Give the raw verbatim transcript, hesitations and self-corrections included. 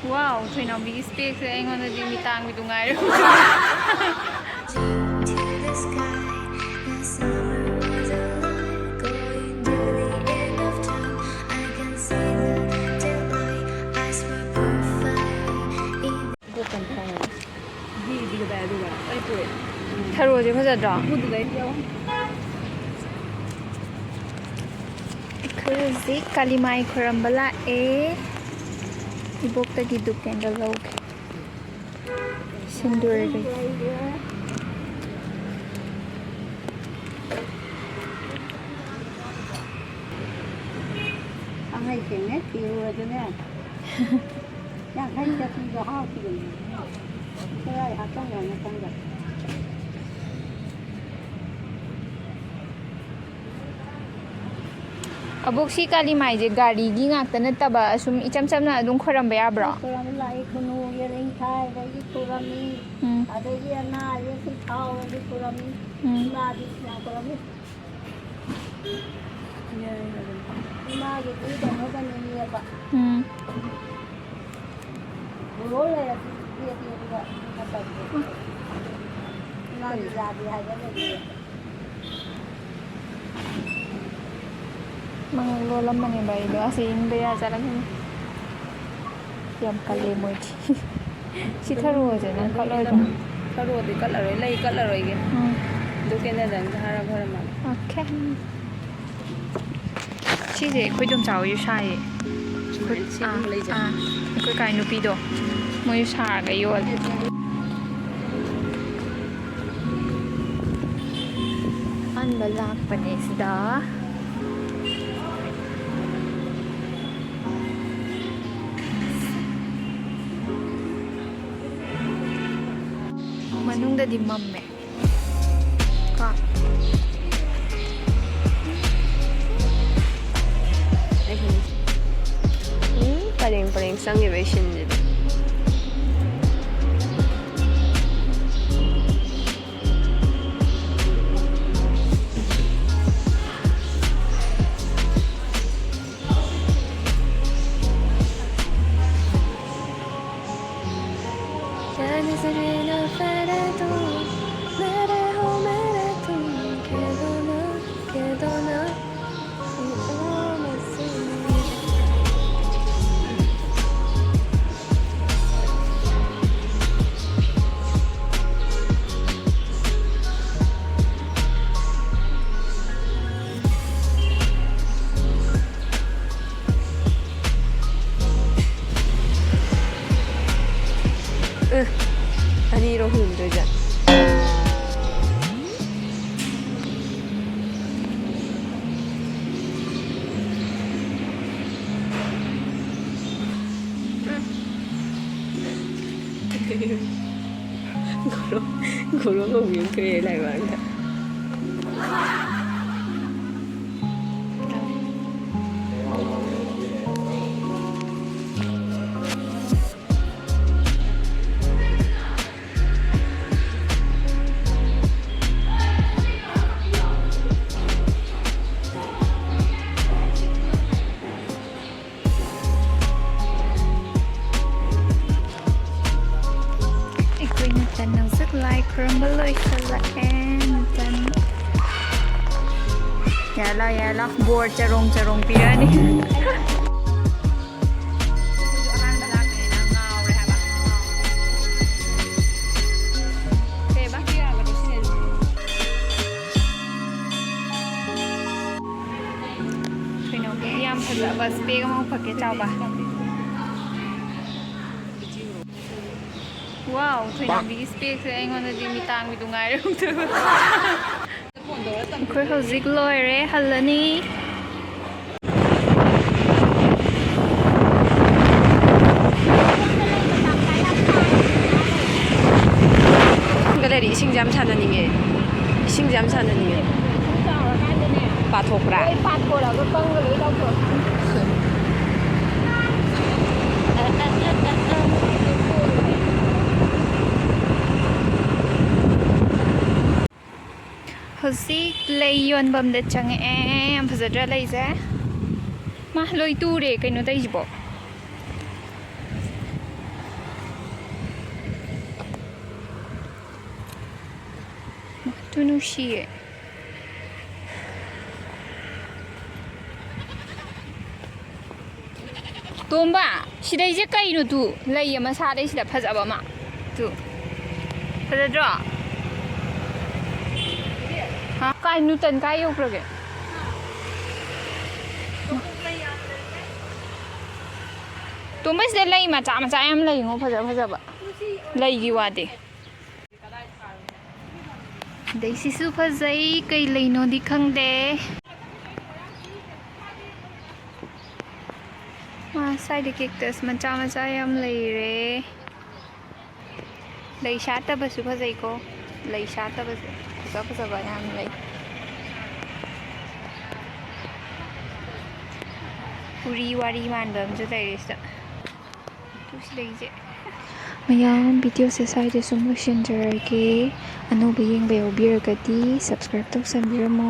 Wow, ꯊꯣꯏꯅꯥꯎꯕꯤꯒꯤ ꯏꯁꯄꯦꯛꯁꯦ ꯑꯩꯉꯣꯟꯗꯗꯤ ꯃꯤꯇꯥꯡꯕꯤꯗꯨ ꯉꯥꯏꯔꯦ꯫ ꯊꯔꯣꯁꯦ ꯐꯖꯗ꯭ꯔꯣ? ꯑꯩꯈꯣꯏ ꯍꯧꯖꯤꯛ ꯀꯥꯂꯤꯃꯥꯏ ꯈꯣꯏꯔꯝꯕ ꯂꯥꯛꯑꯦ꯫ ꯏꯕꯣꯛꯇꯒꯤ ꯗꯨꯛ ꯀꯦꯟꯗꯜ ꯂꯧꯒꯦ꯫ ꯁꯤꯟꯗꯨꯔꯒꯤ꯫ ꯈꯥꯡꯉꯩ ꯁꯦꯡꯅ ꯊꯤꯔꯨꯔꯗꯤꯅꯦ꯫ ꯌꯥꯡꯈꯩ ꯆꯠꯄꯤꯗꯣ ꯍꯥꯎꯈꯤꯕꯅꯦ꯫ ꯈꯔ ꯍꯥꯞꯆꯟꯈ꯭ꯔꯅꯤ ꯈꯪꯗꯦ꯫ ꯑꯕꯣꯛ, ꯁꯤ ꯀꯥꯂꯤ ꯃꯥꯏꯁꯦ ꯒꯥꯔꯤꯒꯤ ꯉꯥꯛꯇ ꯅꯠꯇꯕ ꯑꯁꯨꯝ ꯏꯆꯝ ꯆꯝꯅ ꯑꯗꯨꯝ ꯈꯣꯏꯔꯝꯕ ꯌꯥꯕ꯭ꯔꯣ? ꯈꯨꯔꯨꯝ ꯂꯥꯛꯏ, ꯈꯨꯅꯨ ꯌꯦꯔꯤꯡ ꯊꯥꯏꯗꯒꯤ ꯈꯨꯔꯝꯃꯤ꯫ ꯎꯝ꯫ ꯑꯗꯒꯤ ꯑꯅꯥ ꯑꯌꯦꯛꯀꯤ ꯊꯥꯎꯗꯒꯤ ꯈꯨꯔꯝꯃꯤ꯫ ꯎꯝ꯫ ꯏꯃꯥꯗꯤ ꯌꯥꯝ ꯈꯨꯔꯝꯃꯤ꯫ ꯏꯃꯥꯒꯤꯗꯤ ꯀꯩꯅꯣ ꯇꯧꯅꯤꯡꯉꯦꯕ꯫ ꯎꯝ꯫ ꯂꯣꯏ ꯂꯩꯔꯗꯤ ꯄꯤꯔꯗꯤ ꯑꯗꯨꯒ ꯃꯇꯝꯗꯣ꯫ ꯏꯃꯥꯒꯤ ꯌꯥꯗꯦ ꯍꯥꯏꯕ ꯂꯩꯇꯦ꯫ ꯃꯉꯛ ꯂꯣꯜꯂꯝꯕꯅꯦꯕ ꯑꯩꯗꯣ꯫ ꯑꯁꯤ ꯏꯪꯕ ꯌꯥ ꯆꯠꯂꯝꯃꯤꯅꯦ꯫ ꯌꯥꯝ ꯀꯜꯂꯦ ꯃꯣꯏꯗꯤ꯫ ꯁꯤ ꯊꯔꯣꯁꯦ ꯅꯪ ꯀꯠꯂꯣꯏꯗ꯭ꯔꯣ? ꯊꯔꯣꯗꯤ ꯀꯠꯂꯔꯣꯏ, ꯂꯩ ꯀꯠꯂꯔꯣꯏꯒꯦ꯫ ꯎꯝ꯫ ꯑꯗꯨ ꯀꯦꯟꯗꯜꯗꯪ ꯊꯥꯔ ꯈꯣꯏꯔꯝꯃꯒꯦ꯫ ꯑꯣꯀꯦ꯫ ꯁꯤꯁꯦ ꯑꯩꯈꯣꯏ ꯏꯗꯣꯝꯆꯥ ꯍꯣꯏꯁꯨ ꯁꯥꯏꯌꯦ꯫ ꯑꯩꯈꯣꯏ, ꯁꯤꯒꯨꯝꯕ ꯑꯥ, ꯂꯩꯁꯦ? ꯑꯥ, ꯑꯩꯈꯣꯏ ꯀꯥꯏ ꯅꯨꯄꯤꯗꯣ, ꯃꯣꯏꯁꯨ ꯁꯥꯔꯒ ꯌꯣꯜꯂꯦ꯫ ꯑꯍꯥꯟꯕ ꯂꯥꯛꯄꯅꯦ ꯁꯤꯗ꯫ ꯃꯅꯨꯡꯗꯗꯤ ꯃꯝꯃꯦ꯫ ꯀꯣ꯫ ꯎꯝ, ꯄꯔꯦꯡ ꯄꯔꯦꯡ ꯆꯪꯉꯤꯕ ꯏꯁꯤꯡꯁꯤꯗ꯫ Serena Ferredo, Mere ho mere tu, Kedona, Kedona, you are my Serena. ꯑꯅꯤꯔꯣ ꯍꯨꯟꯗꯣꯏꯁꯦ? ꯒꯣꯔꯣ, ꯒꯣꯔꯣ ꯀꯧꯕꯤ ꯑꯃ ꯊꯣꯛꯑꯦ ꯂꯥꯏꯕꯛꯗ꯫ ꯑꯩꯈꯣꯏ ꯅꯨꯡꯊꯤꯜ ꯍꯧꯖꯤꯛ ꯂꯥꯏ ꯈꯨꯔꯨꯝꯕ ꯂꯣꯏꯁꯤꯜꯂꯛꯑꯦ꯫ ꯅꯨꯡꯊꯤꯜ ꯌꯥꯔꯦ ꯂꯥꯎ, ꯌꯥꯔꯦ ꯂꯥꯎ꯫ ꯕꯣꯔ ꯆꯔꯣꯡ ꯆꯔꯣꯡ ꯄꯤꯔꯛꯑꯅꯤ꯫ ꯀꯩꯅꯣ, ꯌꯥꯝ ꯐꯖꯕ ꯏꯁꯄꯦꯛ ꯑꯃ ꯎꯞꯄꯛꯀꯦ ꯆꯥꯎꯕ꯫ ꯋꯥꯎ, ꯊꯣꯏꯅꯥꯎꯕꯤꯒꯤ ꯏꯁꯄꯦꯛꯁꯦ ꯑꯩꯉꯣꯟꯗꯗꯤ ꯃꯤꯇꯥꯡꯕꯤꯗꯨ ꯉꯥꯏꯔꯦ꯫ ꯑꯩꯈꯣꯏ ꯍꯧꯖꯤꯛ ꯂꯣꯏꯔꯦ, ꯍꯜꯂꯅꯤ꯫ ꯈꯪꯗ ꯂꯩꯔꯤ, ꯏꯁꯤꯡꯁꯦ ꯌꯥꯝ ꯁꯥꯟꯅꯅꯤꯡꯉꯦ, ꯏꯁꯤꯡꯁꯦ ꯌꯥꯝ ꯁꯥꯟꯅꯅꯤꯡꯉꯦ꯫ ꯄꯥꯊꯣꯛꯄ꯭ꯔꯥ? ꯂꯣꯏ ꯄꯥꯊꯣꯔꯛꯑꯒ ꯀꯪꯒ ꯂꯣꯏ ꯂꯧꯊꯣꯛ꯫ ꯍꯧꯖꯤꯛ ꯂꯩ ꯌꯣꯟꯐꯝꯗ ꯆꯪꯉꯛꯑꯦ꯫ ꯌꯥꯝ ꯐꯖꯗ꯭ꯔꯥ ꯂꯩꯁꯦ? ꯃꯥ, ꯂꯣꯏ ꯇꯨꯔꯦ ꯀꯩꯅꯣ ꯇꯧꯔꯤꯁꯤꯕꯣ? ꯅꯨꯡꯁꯤꯌꯦ꯫ ꯇꯣꯝꯕ, ꯁꯤꯗꯩꯁꯦ ꯀꯩꯅꯣ? ꯇꯨ, ꯂꯩ ꯑꯃ ꯁꯥꯠꯂꯦ ꯁꯤꯗ, ꯐꯖꯕ ꯑꯃ꯫ ꯇꯨ, ꯐꯖꯗ꯭ꯔꯣ? ꯍꯥ? ꯀꯥꯏ, ꯅ꯭ꯌꯨꯇꯟ ꯀꯥꯏ ꯌꯧꯈ꯭ꯔꯒꯦ? ꯇꯣꯝꯕ, ꯁꯤꯗ ꯂꯩ ꯃꯆꯥ ꯃꯆꯥ ꯌꯥꯝ ꯂꯩꯉꯣ, ꯐꯖ ꯐꯖꯕ꯫ ꯂꯩꯒꯤ ꯋꯥꯗꯤ꯫ ꯑꯗꯩ ꯁꯤꯁꯨ ꯐꯖꯩ, ꯀꯩ ꯂꯩꯅꯣꯗꯤ ꯈꯪꯗꯦ꯫ ꯃꯥ ꯁ꯭ꯋꯥꯏꯗ cactus ꯃꯆꯥ ꯃꯆꯥ ꯌꯥꯝ ꯂꯩꯔꯦ꯫ ꯂꯩ ꯁꯥꯠꯇꯕꯁꯨ ꯐꯖꯩꯀꯣ꯫ ꯂꯩ ꯁꯥꯠꯇꯕꯁꯨ ꯐꯖ ꯐꯖꯕ ꯌꯥꯝ ꯂꯩ꯫ ꯎꯔꯤ ꯋꯥꯔꯤ ꯃꯥꯟꯕ ꯑꯃꯁꯨ ꯂꯩꯔꯦ ꯁꯤꯗ꯫ ꯇꯨ ꯁꯤꯗꯩꯁꯦ꯫ ꯃꯌꯥꯝ, videoꯁꯦ ꯁ꯭ꯋꯥꯏꯗ ꯁꯨꯝ ꯂꯣꯏꯁꯤꯟꯖꯔꯒꯦ꯫ ꯑꯅꯧꯕ ꯌꯦꯡꯕ ꯌꯥꯎꯕꯤꯔꯒꯗꯤ subscribe ꯇꯧꯁꯟꯕꯤꯔꯝꯃꯣ꯫